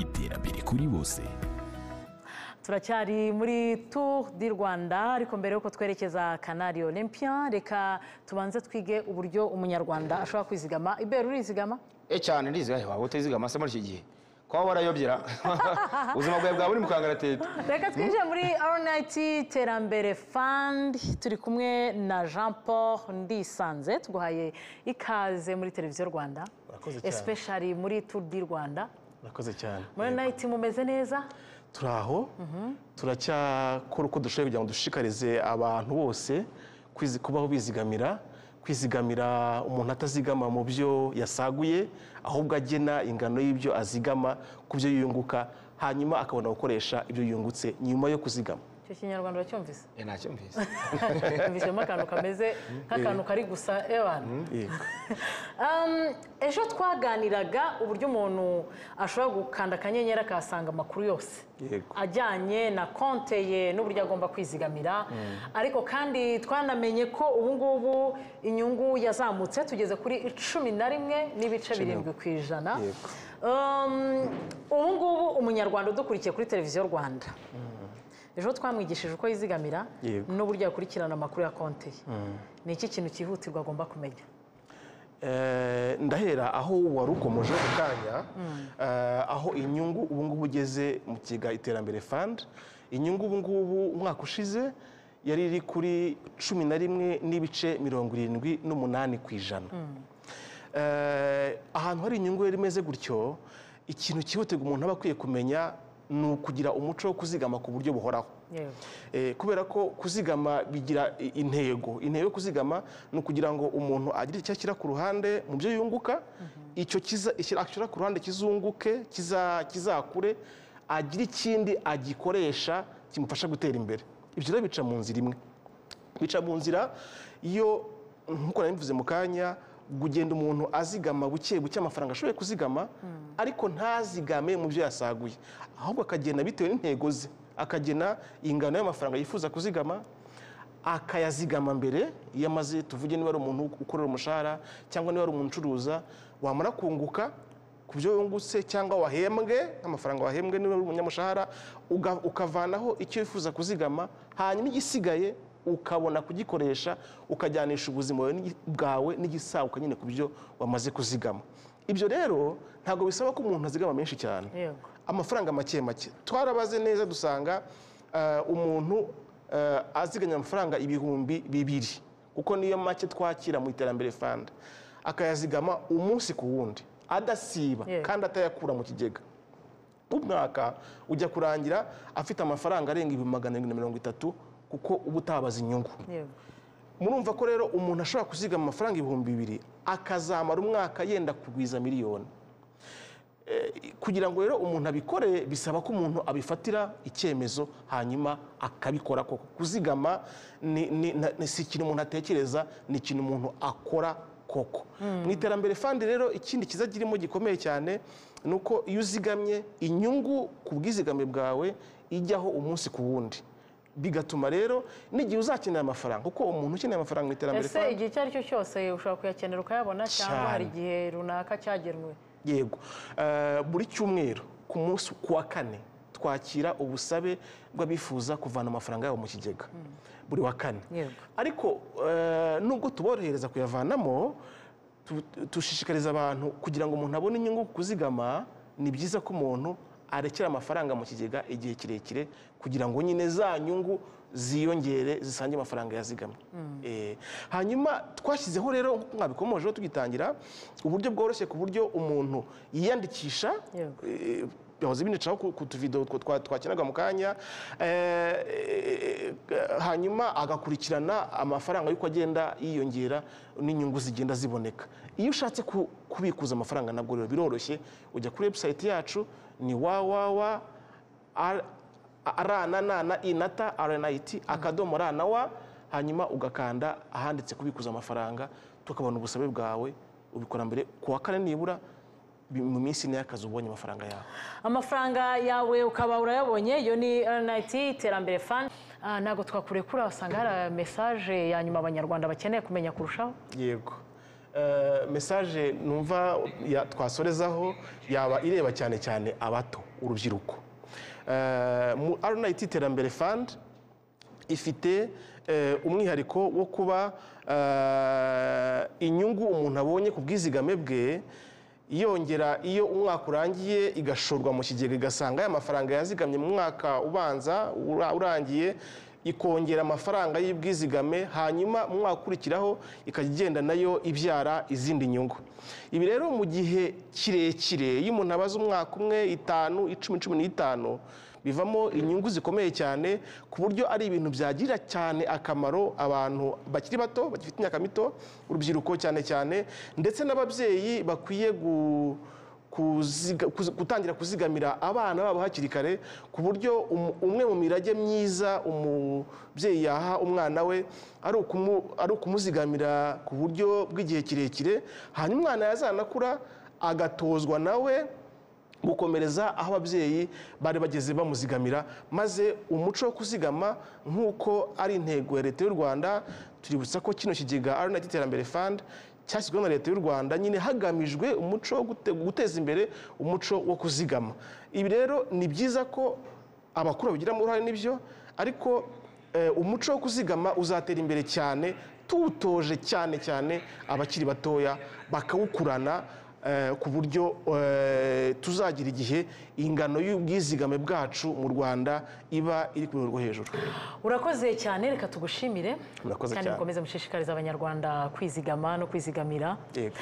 Iterambere kuri bose. Turacyari muri Tour du Rwanda, ariko mbere yuko twerekeza Canal Olympia, reka tubanze twige uburyo Umunyarwanda ashobora kwizigama. Ibera, urizigama? E, cyane, ndizigama. Waba utizigama se muri iki gihe ko waba warayobyera ubuzima bwawe bwa buri mu kangaratete? Reka twinjire muri RNIT Iterambere Fund. Turi kumwe na Jean Paul Ndisanze. Tuguhaye ikaze muri Televiziyo Rwanda. Murakoze cyane. Especially muri Tour du Rwanda. Murakoze cyane. Muri RNIT mumeze neza? Turi aho, turacyakora uko dushoboye kugira ngo dushishikarize abantu bose kubaho bizigamira. Kwizigamira, umuntu atazigama mu byo yasaguye, ahubwo agena ingano y'ibyo azigama ku byo yunguka, hanyuma akabona gukoresha ibyo yungutse nyuma yo kuzigama. Icyo Kinyarwanda uracyumvise? E, nacyumvise. Yumvisemo akantu kameze nk'akantu kari gusa ebana. Yego. Ejo twaganiraga uburyo umuntu ashobora gukanda akanyenyeri akahasanga amakuru yose ajyanye na konte ye n'uburyo agomba kwizigamira. Ariko kandi twanamenye ko ubu ngubu inyungu yazamutse, tugeze kuri 11.7%. Ubu ngubu Umunyarwanda udukurikiye kuri Televiziyo Rwanda, ejo twamwigishije uko yizigamira n'uburyo yakurikirana amakuru ya konte ye. Ni iki kintu cyihutirwa agomba kumenya? Ndahera aho wari ukomoje ku kanya, aho inyungu ubu ngubu ugeze mu kigega Iterambere Fund. Inyungu ubu ngubu, umwaka ushize yari iri kuri 11.78%. Ahantu hari inyungu yari imeze gutyo, ikintu cyihutirwa umuntu aba akwiye kumenya ni ukugira umuco wo kuzigama ku buryo buhoraho. Kubera ko kuzigama bigira intego. Intego yo kuzigama ni ukugira ngo umuntu agire icyo ashyira ku ruhande mu byo yunguka, icyo ashyira ku ruhande kizunguke, kizakure, agire ikindi agikoresha kimufasha gutera imbere. Ibyo rero bica mu nzira imwe, bica mu nzira iyo, nk'uko nabivuze mu kanya, kugenda umuntu azigama buke buke amafaranga ashoboye kuzigama, ariko ntazigame mu byo yasaguye, ahubwo akagena bitewe n'intego ze, akagena ingano y'amafaranga yifuza kuzigama, akayazigama mbere. Iyo amaze, tuvuge niba ari umuntu ukorera umushahara cyangwa niba ari umuntu ucuruza, wamara kunguka ku byo wungutse cyangwa wahembwe, nk'amafaranga wahembwe niba uri umunyamushahara, ukavanaho icyo wifuza kuzigama, hanyuma igisigaye ukabona kugikoresha, ukajyanisha ubuzima bwawe n'igisaguka nyine ku byo wamaze kuzigama. Ibyo rero ntabwo bisaba ko umuntu azigama menshi cyane. Amafaranga make make. Twarabaze neza dusanga umuntu aziganya amafaranga 2000, kuko niyo make twakira mu Iterambere Fund, akayazigama umunsi ku wundi adasiba kandi atayakura mu kigega, umwaka ujya kurangira afite amafaranga arenga 730,000, kuko uba utabaza inyungu. Murumva ko rero umuntu ashobora kuzigama amafaranga 2000 akazamara umwaka yenda kugwiza miliyoni. Kugira ngo rero umuntu abikore, bisaba ko umuntu abifatira icyemezo hanyuma akabikora koko. Kuzigama si ikintu umuntu atekereza, ni ikintu umuntu akora koko. Mu Iterambere Fund rero, ikindi kiza kirimo gikomeye cyane ni uko iyo uzigamye, inyungu ku bwizigame bwawe ijyaho umunsi ku wundi, bigatuma rero n'igihe uzakenera amafaranga, kuko umuntu ukeneye amafaranga mu Iterambere Ese Fund igihe icyo ari cyo cyose ushobora kuyakenera ukayabona, cyangwa Cyane. hari igihe runaka cyagenwe? Yego. Buri cyumweru ku munsi ku wa kane twakira ubusabe bw'abifuza kuvana amafaranga yabo mu kigega, buri wa kane. Ariko nubwo tuborohereza kuyavanamo, dushishikariza abantu, kugira ngo umuntu abone inyungu ku kuzigama, ni byiza ko umuntu arekera amafaranga mu kigega igihe kirekire, kugira ngo nyine za nyungu ziyongere zisange amafaranga yazigamye. Hanyuma twashyizeho rero, nk'uko mwabikomojeho tugitangira, uburyo bworoshye ku buryo umuntu yiyandikisha. Byahoze binicaho ku tuvido twakinaga mu kanya. Hanyuma agakurikirana amafaranga y'uko agenda yiyongera n'inyungu zigenda ziboneka. Iyo ushatse kubikuza amafaranga nabwo rero biroroshye, ujya kuri website yacu, ni www r na na na i na t rnit.rw, hanyuma ugakanda ahanditse kubikuza amafaranga, tukabona ubusabe bwawe. Ubikora mbere ku wa kane nibura, mu minsi 4 y'akazi ubonye amafaranga yawe. Amafaranga yawe ukaba urayabonye. Iyo ni RNIT Iterambere Fund. Ntabwo twakurekura, wasanga hari message ya nyuma Abanyarwanda bakeneye kumenya kurushaho. Yego. Message numva twasorezaho yaba ireba cyane cyane abato, urubyiruko. Mu RNIT Iterambere Fund ifite umwihariko wo kuba inyungu umuntu abonye ku bwizigame bwe yongera iyo umwaka urangiye igashorwa mu kigega, igasanga ya mafaranga yazigamye mu mwaka ubanza urangiye ikongera amafaranga y'ubwizigame, hanyuma mu mwaka ukurikiraho ikajya igenda nayo ibyara izindi nyungu. Ibi rero mu gihe kirekire, iyo umuntu abaze umwaka umwe, 5, 10, 15, bivamo inyungu zikomeye cyane, ku buryo ari ibintu byagirira cyane akamaro abantu bakiri bato, bagifite imyaka mito, urubyiruko cyane cyane, ndetse n'ababyeyi bakwiye gutangira kuzigamira abana babo hakiri kare, ku buryo umwe mu mirage myiza umubyeyi yaha umwana we ari ukumuzigamira ku buryo bw'igihe kirekire, hanyuma umwana yazanakura agatozwa nawe gukomereza aho ababyeyi bari bageze bamuzigamira, maze umuco wo kuzigama nk'uko ari intego ya Leta y'u Rwanda. Tuributsa ko kino kigega RNIT Iterambere Fund cyashyizweho na Leta y'u Rwanda nyine hagamijwe umuco wo guteza imbere umuco wo kuzigama. Ibi rero ni byiza ko abakuru babigiramo uruhare, nibyo, ariko umuco wo kuzigama uzatera imbere cyane tuwutoje cyane cyane abakiri batoya bakawukurana, ku buryo tuzagira igihe ingano y'ubwizigame bwacu mu Rwanda iba iri ku rwego rwo hejuru. Urakoze cyane, reka tugushimire Murakoze kandi cyane. mukomeze mushishikarize Abanyarwanda kwizigama no kwizigamira. Yego.